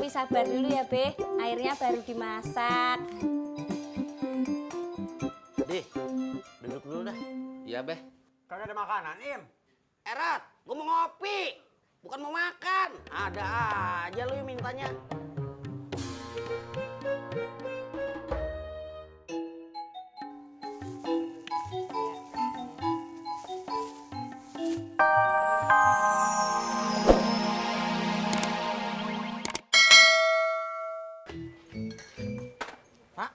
Tapi sabar dulu ya, Be. Airnya baru dimasak. Dih, duduk dulu dah. Iya, Beh. Kagak ada makanan, Im. Erat, gua mau ngopi, bukan mau makan. Ada aja lu yang mintanya. Pak,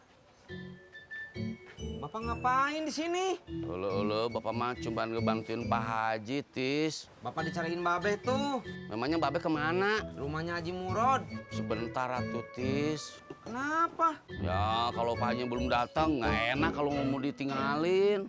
Bapak ngapain di sini? Ulu, Bapak mah cuma ngebantuin Pak Haji, Tis. Bapak dicariin Babe tuh. Memangnya Babe kemana? Rumahnya Haji Murod. Sebentar atuh, Tis. Kenapa? Ya, kalau Pak Haji belum datang, nggak enak kalau mau ditinggalin.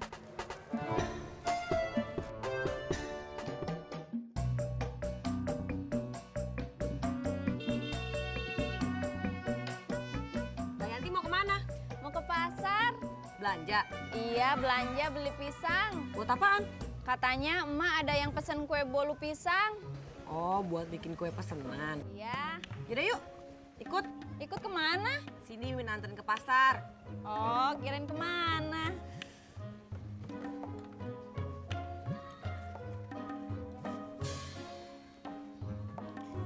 Mbak Yanti mau kemana? Mau ke pasar? Belanja. Iya, belanja beli pisang. Buat apaan? Katanya emak ada yang pesen kue bolu pisang. Oh, buat bikin kue pesenan. Iya. Yaudah yuk, ikut. Ikut kemana? Sini Min anterin ke pasar. Oh, kirain kemana?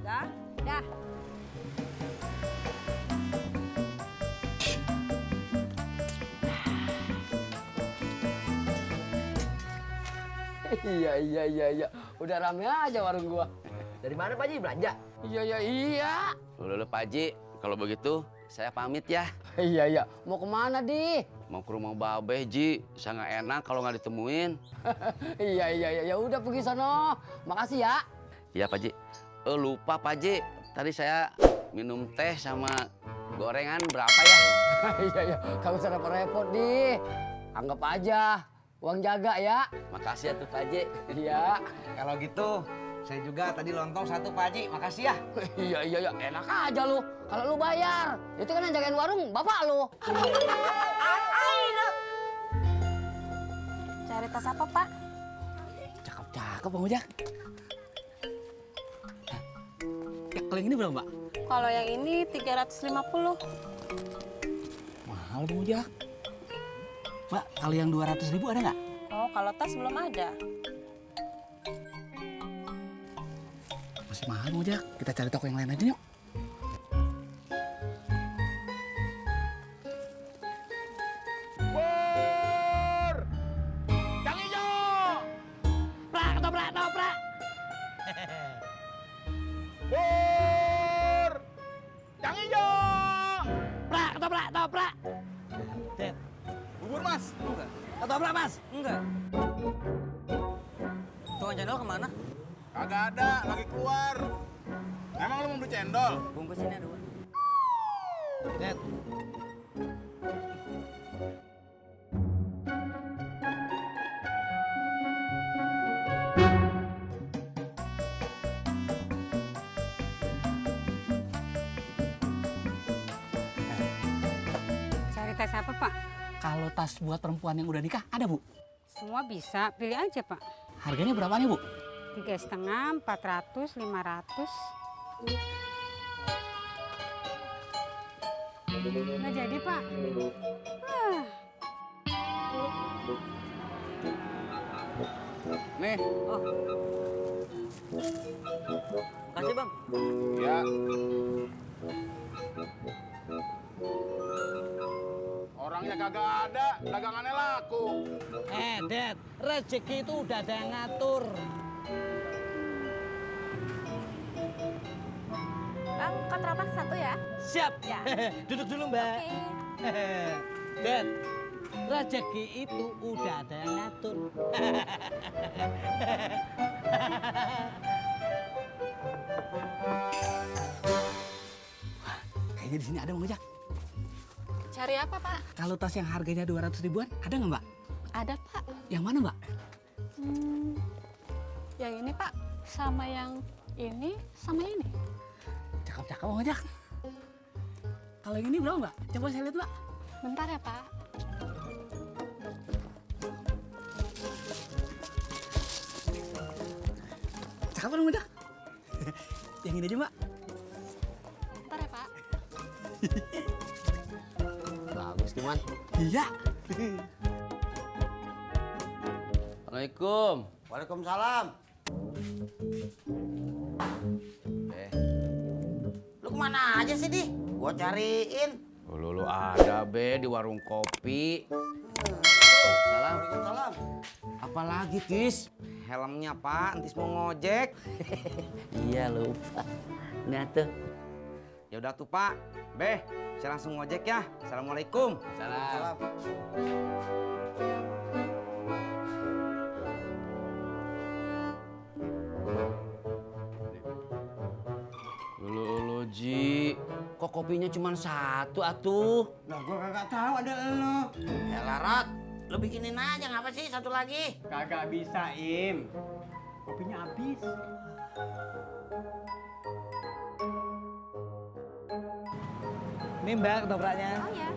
Dah. Dah. Iya. Udah rame aja warung gua. Dari mana Pak Haji belanja? Iya. Ulu, Pak Haji, kalau begitu saya pamit ya. Iya. Mau kemana, Di? Mau ke rumah Babe, Ji. Saya nggak enak kalau nggak ditemuin. Iya. Ya udah pergi sono. Makasih ya. Iya, Pak Haji. Lupa, Pak Haji. Tadi saya minum teh sama gorengan berapa ya? Iya. Kamu usah repot-repot, Di. Anggap aja uang jaga ya. Makasih ya tuh, Pak Haji. Iya. Kalau gitu, saya juga tadi lontong satu Pak Haji. Makasih ya. Iya. Enak aja lu. Kalau lu bayar. Itu kan yang jagain warung bapak lu. Cari tas apa, Pak? Cakep, Bang Ojak. Kalau yang ini berapa, Mbak? Kalau yang ini 350. Mahal, Bang Ojak. Mbak, kalau yang 200.000 ada nggak? Oh, kalau tas belum ada. Masih mahal, Bang Ojak. Kita cari toko yang lain aja yuk. Pur! Yang hijau! Prak, toprak! Pur! Yang hijau! Prak, toprak! Dad. Bubur, Mas. Enggak. Ketoprak, Mas. Enggak. Tukang cendol kemana? Kagak ada, lagi keluar. Emang lu mau beli cendol? Bungkusinnya dua. Dad. Cari tas apa, Pak? Kalau tas buat perempuan yang udah nikah, ada, Bu? Semua bisa, pilih aja, Pak. Harganya berapa nih, Bu? 3,5, 400, 500. Nggak jadi, Pak. Ah. Nih, Makasih Bang. ya. Orangnya kagak ada, dagangannya laku. Dad, rezeki itu udah ada yang ngatur. Bang, kontrapak satu ya? Siap. Ya. Duduk dulu, Mbak. Oke. Dad, rezeki itu udah ada yang ngatur. Kayaknya di sini ada, Bang Ojak. Cari apa, Pak? Kalau tas yang harganya 200 ribuan, ada nggak, Mbak? Ada, Pak. Yang mana, Mbak? Yang ini, Pak. Sama yang ini, sama ini. Cakep-cakep, Bang Ojak. Kalau yang ini berapa, Mbak? Coba saya lihat, Mbak. Bentar ya, Pak. Cakep, Bang Ojak. Yang ini aja, Mbak. Bentar ya, Bagus, Diman. Iya. Assalamualaikum. Waalaikumsalam. Lu kemana aja sih, Di? Gua cariin. Lu ada be di warung kopi. Salam. Waalaikumsalam. Apalagi Tis? Helmnya Pak, entis mau ngojek. Iya lupa. Nah tuh. Ya udah tuh Pak. Beh, saya langsung ngojek ya. Assalamualaikum. Salam. Lu Ji, kok kopinya cuma satu atuh? Lah gua kagak tahu ada elu. Ya Larat, lu bikinin aja ngapa sih satu lagi? Kagak bisa, Im. Kopinya habis. Ini Mbak ketopraknya. Oh ya.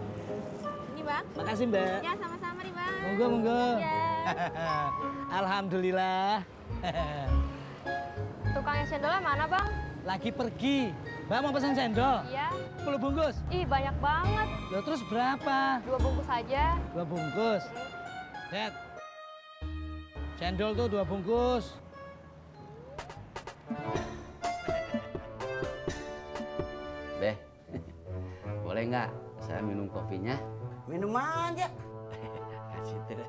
Ini bang. Makasih Mbak. Ya sama-sama nih bang. Monggo, monggo. Ya. Alhamdulillah. Tukangnya cendolnya mana bang? Lagi pergi. Mbak mau pesan sendok? Iya. 10 bungkus. Ih banyak banget. Loh terus berapa? 2 bungkus aja. 2 bungkus. Dad. Cendol tuh 2 bungkus. Beh, boleh nggak saya minum kopinya? Minum aja. Kasih tuh.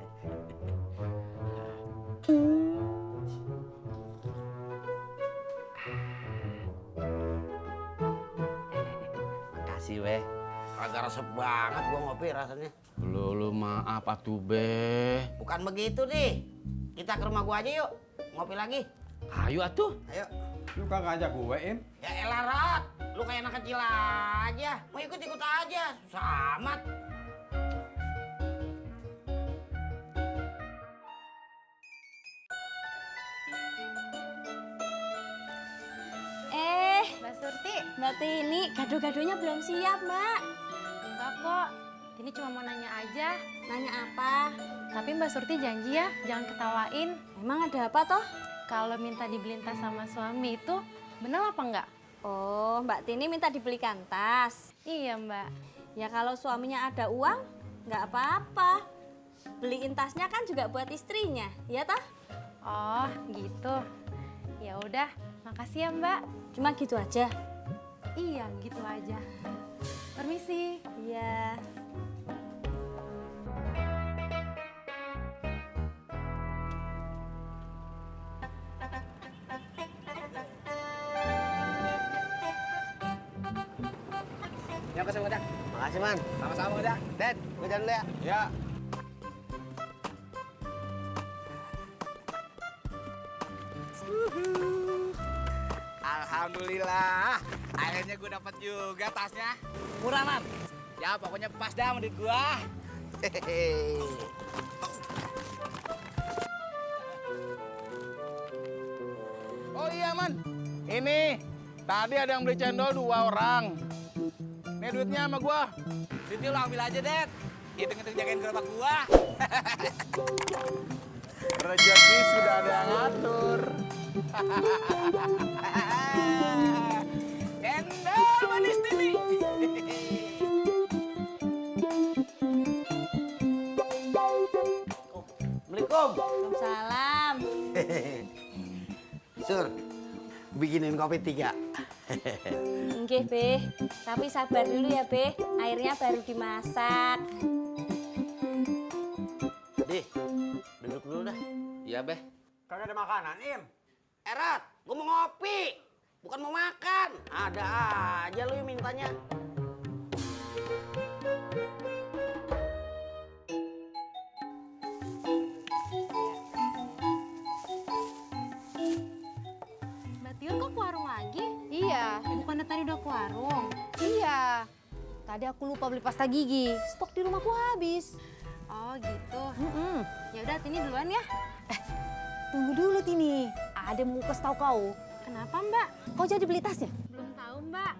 Makasih, Weh. Kagak resep banget gua ngopi rasanya. Lu maaf atuh, Beh. Bukan begitu, Di. Kita ke rumah gua aja yuk. Ngopi lagi. Ayo atuh. Ayo. Lu kagak ngajak gue, Im? Ya elah, Rat. Lu kayak anak kecil aja. Mau ikut-ikut aja. Susah amat. Mbak Surti. Mbak Tini, gado-gadonya belum siap mbak. Enggak kok. Tini cuma mau nanya aja. Nanya apa? Tapi Mbak Surti janji ya, jangan ketawain. Emang ada apa toh? Kalau minta dibeliin tas sama suami itu bener apa enggak? Oh, Mbak Tini minta dibelikan tas. Iya mbak. Ya kalau suaminya ada uang, nggak apa-apa. Beliin tasnya kan juga buat istrinya, ya toh? Oh gitu. Ya udah, makasih ya mbak. Cuma gitu aja. Iya gitu aja. Permisi. Iya. Ya, kasih ngojek. Makasih, Man. Sama-sama ngojek. Dad, gua jalan dulu ya. Ya. Alhamdulillah, akhirnya gue dapat juga tasnya. Murah, Man. Ya, pokoknya pas dah sama duit gua. Hehehe. Oh iya, Man. Ini, tadi ada yang beli cendol 2 orang. Nih duitnya sama gua. Duitnya lu ambil aja, Dad. Hitung-hitung jagain gerobak gua. Rezeki sudah ada yang ngatur. Cendol manis Tini. Assalamualaikum. Waalaikumsalam. Sur, bikinin kopi 3. Nggih, Be. Tapi sabar dulu ya, Be. Airnya baru dimasak. Di, duduk dulu dah. Iya, Beh. Kagak ada makanan, Im. Erat, gua mau ngopi. Bukan mau makan. Ada aja lu yang mintanya. Mbak Tiur kok ke warung lagi? Iya, Bukannya tadi udah ke warung? iya. Tadi aku lupa beli pasta gigi. Stok di rumahku habis. Oh gitu. Ya udah Tini duluan ya. Tunggu dulu, Tini. Ada mau kasih tahu kau. Kenapa Mbak? Kau jadi beli tasnya? Belum tahu Mbak.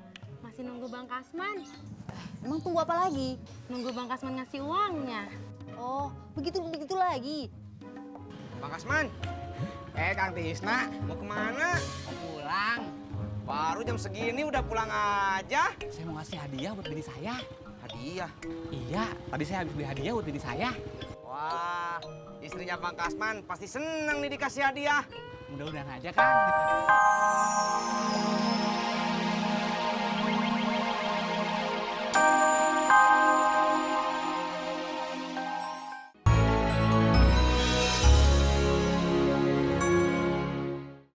Masih nunggu Bang Kasman. Emang tunggu apa lagi? Nunggu Bang Kasman ngasih uangnya. Oh, begitu lagi. Bang Kasman. Kang Tisna, mau kemana? Mau pulang. Baru jam segini udah pulang aja. Saya mau ngasih hadiah buat bini saya. Hadiah? Iya, tadi saya habis beli hadiah buat bini saya. Wah, istrinya Bang Kasman pasti seneng nih dikasih hadiah. Mudah-mudahan aja, Kang.